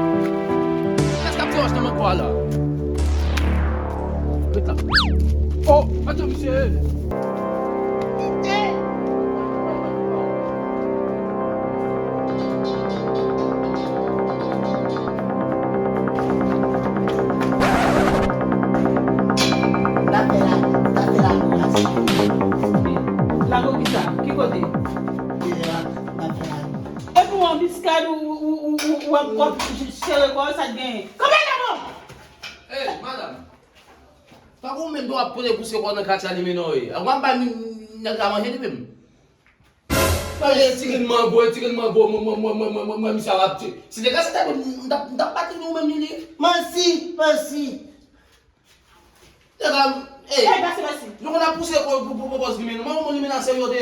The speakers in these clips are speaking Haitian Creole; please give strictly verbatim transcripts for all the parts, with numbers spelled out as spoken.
Kiyès k ap fè wòch nan mango a la? Ret la. Oh, atò, misye. Lago kisa? Ki kote? Epi w anbiskad ou, ou, ou, ou, ou ap, w ap sere kò w, sa k genyen? Kanpe la, non! Ey, madanm! Tankou ou menm tou w ap pote pouse kò w nan katye a li mennen w ye. Ou pa bay nèg la manje li menm. Manje ti grenn mango, ti grenn mango, mwen, mwen, misye ap ti. Si te ka se tèt mwen, m t ap, m t ap bat li ou menm li li. Mansi, mansi. Nèg la, ey. Ey, pase, pase. Nou konn ap pouse kò pou, pou, pou pòz li mennen w. Mwen, mwen, li mennen w se yo te.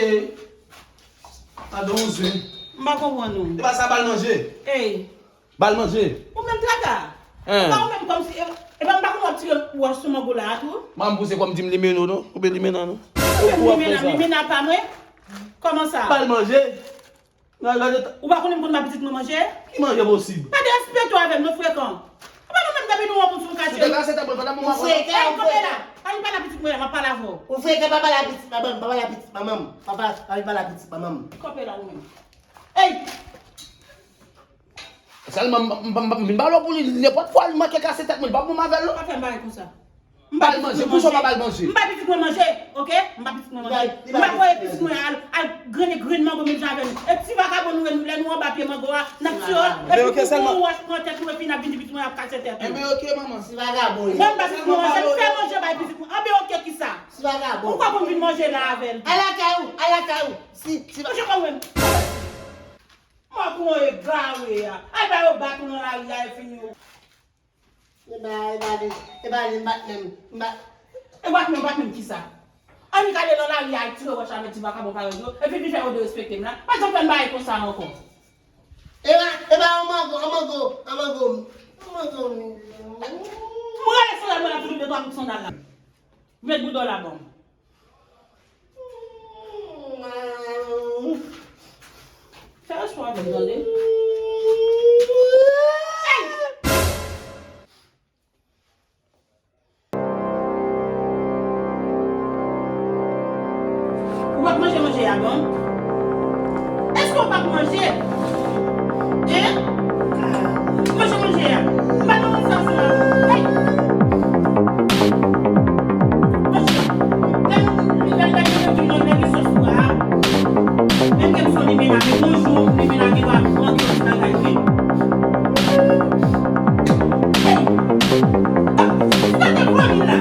Adan w zen. M pa konprann ou. E pa sa, ba l manje. Ey. Ba l manje. Ou menm traka. Hein. Pa ou menm kòmsi, e, e pa m pa konn w ap tire wòch sou mango la a tou. Manman pou se kòm di m li mennen w non. Oubyen li mennen w non. Ou menm li mennen, li mennen pa mwen. Kòman sa? Ba l manje. Gade, gade. Ou pa konnen m konn ba pitit mwen manje? Ki manje posib? Pa derespekte w avè m non frekan. Ou pa konn menm depi nou rankontre sou katye. Ou frekan, ou frekan. Ey, kanpe la. Pa vin pale a pitit mwen la, m ap pale avè w. Ou frekan, pa pale a pitit manman m, pa pale a pitit manman m. Pa pale, pa vin pale a pitit manman m. Kanpe la ou menm. Ey! Sèlman, m, m, m, m vin ba w pou li, nenpòt fwa li manke kase tèt mwen, li p ap bon avè l non. Pa fè m bagay konsa. M ba l manje, pou sa w pa ba l manje. M ba pitit mwen manje, oke? M ba pitit mwen manje. M pa voye pitit mwen al, al grennen grenn mango menm jan avè nou. E ti vakabon nou ye, nou lè nou anba pye mango a, n ap tire, epi pou yon wòch pran tèt nou, epi n ap vin di pitit mwen ap kase tèt nou. Enben oke, manman. Ti vakabon. Mwen m ba pitit mwen manje, m fè manje bay pitit mwen. Anben oke kisa? Ti vakabon. Ou pa konn vin manje la avè l. Al lakay ou, al lakay ou. Si, ti va- Manje kò w menm. Mwen pou yon egare a. Al ba yo bat ou nan lari a, e fini yo. E ba, e ba li, e ba li, m bat menm, m bat. E bat menm, bat menm kisa? Annik ale nan lari a, al tire wòch avèk ti vakabon parèy yo, epi vin fè yo derespekte m la. Pa janm fè m bagay konsa ankò. E ba, e ba, an mango, an mango, an mango, an mango. Mwen rale sandal mwen la, toujou de twa kout sandal la. Met boudon la ban m. Fè respè avè m, tande? Hey! Ou p ap manje manje a, bon? Èske w p ap manje? Hein? Manje manje a. M pa nan manje ansanm. Hey! Manje. Lè nou, lè, lè, lè, lè, lè, lè, lè, sòs pwa a. Menm ke m son limen avè bonjou, limen avè pa, mwen, mwen, mwen, mwen, mwen. Hey! Ah, gade vòmi la.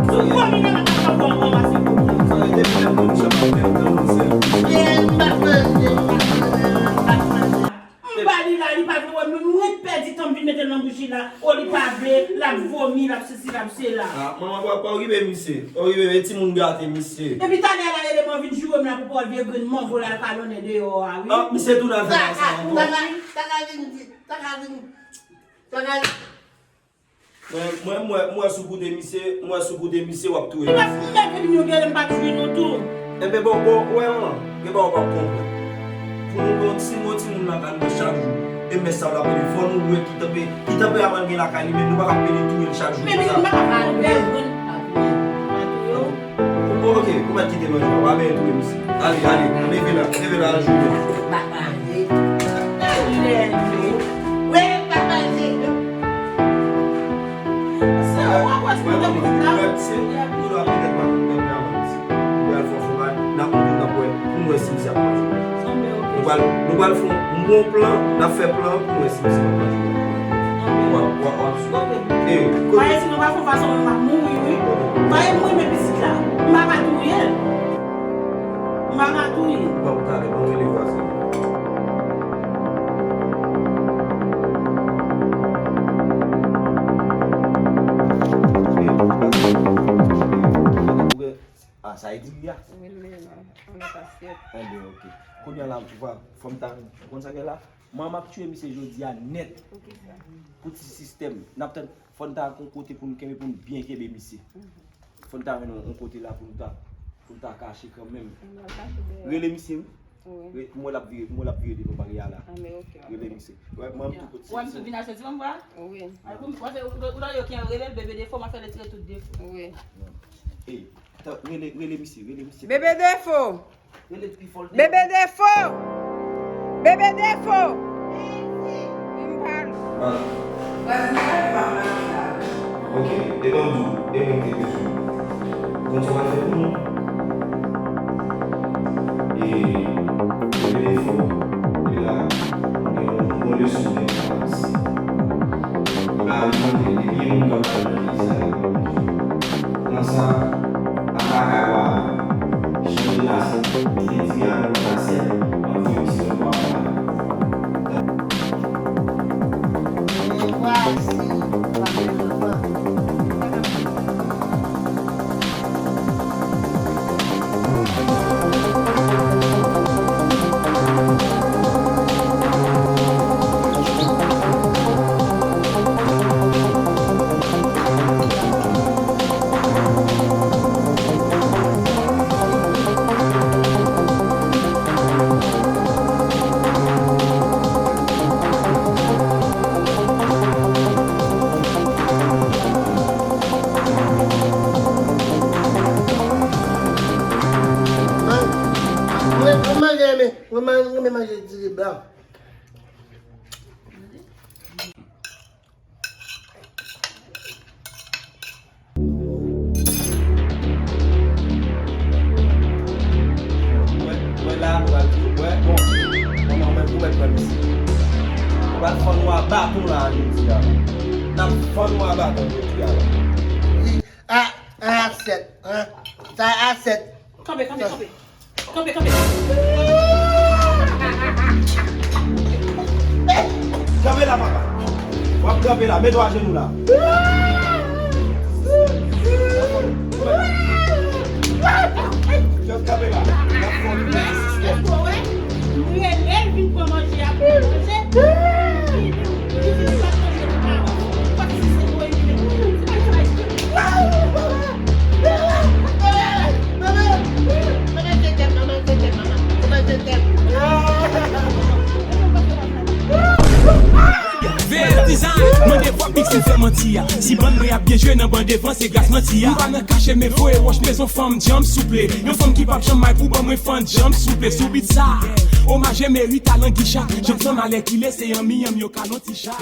Sou vòmi la, m ap fè w ranmase pou mwen. Sa e depi lè m nan bouch la, m ap fè yon tan, se. Yeah, m pa manje, m pa manje, m pa manje. M ba li la, li pa vle wè m, mwen pèdi tan m vin mete l nan bouch li la. O, li pa vle, l ap vòmi, l ap sesi, l ap sela. Ah, manman, pa, pa okipe misye. Pa okipe, e timoun gate misye. Depi talè a la, Eleman vin joure m la pou pran vye grenn mango la, l kalonnen deyò a, wi. Ah, misye tou nan fè sa ankò. Sa ka, sa ka vin di, sa ka vin, sa ka. Mwen, mwen, mwen, mwen sou kote misye, mwen sou kote misye, w ap touye misye. Li pa foumen epi nou gade m pa touye nou tou. Enben, bon, bon, wè, manman, gen bagay w p ap konprann. Pou nou gen yon timoun, timoun nan kay mwen chak jou. E mès sa w t ap rele, fò nou wè ki tanpe, ki tanperaman l gen lakay li, men nou pa ka pede touye l chak jou konsa. Men nou pa ka fè yon bèl grenn. Pa touye w. Bon, ok, ou mèt kite manje a, w a benyen touye misye. Ale, ale, leve la, leve la, al jwe. Papa, je. Leve. Wi, papa, je. Sa w ap wè sou mwen, mwen, mwen, se, nou la petèt pa konn pèp la, mwen, se, nou pral fè yon fon bagay, n ap montre, n ap wè, pou nou wè si misye ap manje. Sanble, ok. Nou pral, nou pral fè yon bon plan, n ap fè plan pou nou wè si misye ap manje. W ap, w ap, w ap sou. Gade. E, pa kote? Esi nou pa fè fason mwen m ap mouri, wi. Pa e mouri men pitit la. M pa ka touye l. M pa ka touye l. Bon, talè, bon, rele vwazen. Ah, sa e di a? Wi, men non. An lòt asyèt. Enben, ok. Kounye a la, ou va, fò m ta, ou konn sa k gen la? Manman ap tiye misye jodi a nèt. Poukisa? Pou ti sistèm. N ap tann, fò n ta gen yon kote pou n kenbe, pou n byen kenbe misye. Mhm. Fò n ta jwenn yon, yon kote la pou n ta, pou n ta kache kanmenm. N al kache dèyè. Rele misye, wi. Wi. Re-, mwen l ap vire, mwen l ap vire devan bagay a la. Ah, men ok, ok. Rele misye. Wè, mwen tou kote. Wè, misye vin achte ti manm vwa? Wi. Ay, pou m, ou, ou, ou tande yo ki rele l bebe defo, m ap fè l retire tout defo. Wi. Ey, ta, rele, rele misye, rele misye. Bebe defo! Rele pi fò l. Bebe defo! Bebe defo! Vin pale. Ah. Vas-y, pa fè pa mal sa. Ok, e ban m di w, e mwen ki te kesyon. Konn sa w al fè pou nou? E, bebe defo, e la, nou gen yon bon leson nèt la isi. Li pa vin mande, depi gen moun k ap pale nan peyi sa yo. Nan sa, apa ka wa, chanje la, se byen di a nan asyèt, ap voye misye nan bwa a. Mwen, mwen manje renmen, mwen renmen manje diri blan. Wè, wè la, nou pral di, wè, bon, manman, wè, pou mèt pran misye. Nou pral fann nou a baton la, jodi a la. N ap fann nou a baton, jodi a la. Wi, a, a sèt, an, sa a sèt. Kanpe, kanpe, kanpe. Kanpe, kanpe. Kanpe la, papa. W ap kanpe la. Mete w ajenou la. Just kanpe la. N ap fè yon sistèm. M rele l vin pran manje a pou manje. Li di li pa manje li pa. Fòk si se mwen li vin. Se pa travay. Veye design, mande fwa Big Sin fè manti a. Si bann mwen ap byen jwe nan ban devan, se gras manti a. Nou pa nan kache men voye wòch mezon fanm djanm souple. Yon fanm ki p ap janm may pou ban mwen fann djanm souple. Sou beat sa, omaj e merit a Langicha. Janm sanm alèkile, se yon miyanm yo ka lonti cha.